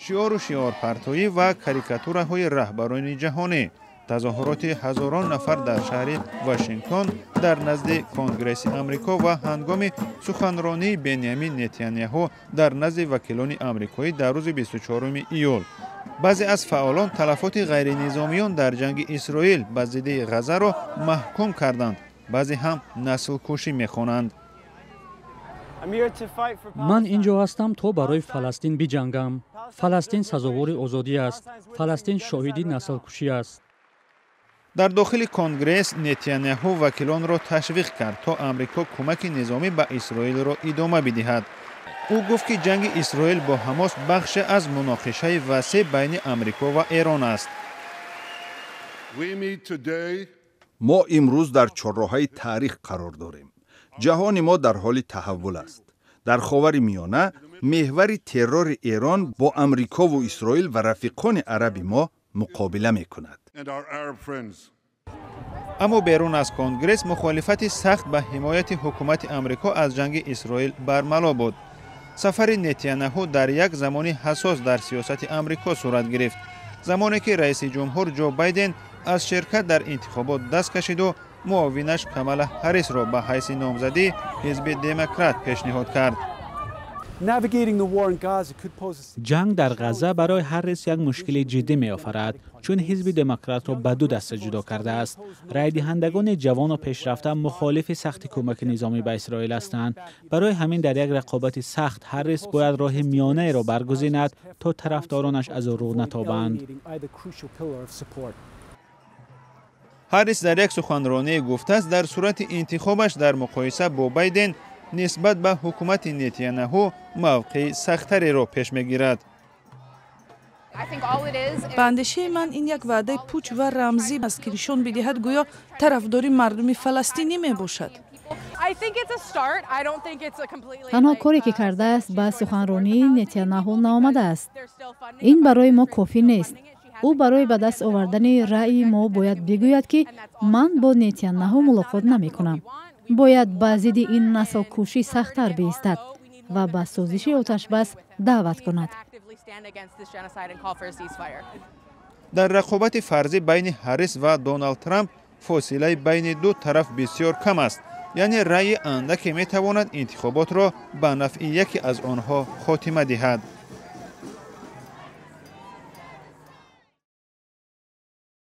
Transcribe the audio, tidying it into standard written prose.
Шиору шиорпартоӣ ва карикатураҳои раҳбарони ҷаҳонӣ, тазоҳуроти ҳазорон нафар дар шаҳри Вашингтон дар назди Конгресси Амрико ва ҳангоми суханронии Бенямин Нетаняҳу дар назди вакилони амрикоӣ дар рӯзи 24 июл. Баъзе аз фаъолон талафоти ғайринизомиён дар ҷанги Исроил ба зидди Ғазаро маҳкум карданд, баъзе ҳам наслкушӣ мехонанд. Ман ин ҷо ҳастам, то барои Фаластин биҷангам. Фаластин сазовори озодӣ аст. Фаластин шоҳиди наслкушӣ аст. Дар дохили Конгресс Нетаняҳу вакилонро ташвиқ кард, то Амрико кӯмаки низомӣ ба Исроилро идома бидиҳад. Ӯ гуфт, ки ҷанги Исроил бо Ҳамос бахше аз муноқишаи васеъ байни Амрико ва Эрон аст. Мо имрӯз дар чорроҳаи таърих қарор дорем. Ҷаҳони мо дар ҳоли таҳаввул аст. Дар Ховари Миёна меҳвари террори Эрон бо Амрикову Исроил ва рафиқони араби мо муқобила мекунад. Аммо берун аз Конгресс мухолифати сахт ба ҳимояти ҳукумати Амрико аз ҷанги Исроил бармало буд. Сафари Нетаняҳу дар як замони ҳассос дар сиёсати Амрико сурат гирифт, замоне ки раиси ҷумҳур Ҷо Байден аз ширкат дар интихобот даст кашиду муовинаш Камала Ҳаррисро ба ҳайси номзадии ҳизби Демократ пешниҳод кард. Ҷанг дар Ғазза барои Ҳаррис як мушкили ҷиддӣ меофарад, чун ҳизби Демократро ба ду даста ҷудо кардааст. Райдиҳандагони ҷавону пешрафта мухолифи сахти кӯмаки низомӣ ба Исроил ҳастанд. Барои ҳамин дар як рақобати сахт Ҳаррис бояд роҳи миёнаеро баргузинад, то тарафдоронаш аз ӯ рӯ натобанд. Ҳаррис дар як суханроние гуфтааст, дар сурати интихобаш дар муқоиса бо Байден нисбат ба ҳукумати Нетаняҳу мавқеи сахттареро пеш мегирад. Ба андешаи ман, ин як ваъдаи пуч ва рамзӣ аст, ки нишон бидиҳад, гӯё тарафдори мардуми фаластинӣ мебошад. Танҳо коре ки кардааст, ба суханронии Нетаняҳу наомадааст. Ин барои мо кофӣ нест. Ӯ барои ба даст овардани раъйи мо бояд бигӯяд, ки ман бо Нетаняҳу мулоқот намекунам. Бояд ба зидди ин наслкушӣ сахттар биистад ва ба созиши оташбас даъват кунад. Дар рақобати фарзӣ байни Ҳаррис ва Доналд Трамп фосилаи байни ду тараф бисёр кам аст, яъне раъйи андаке метавонад интихоботро ба нафъи яке аз онҳо хотима диҳад.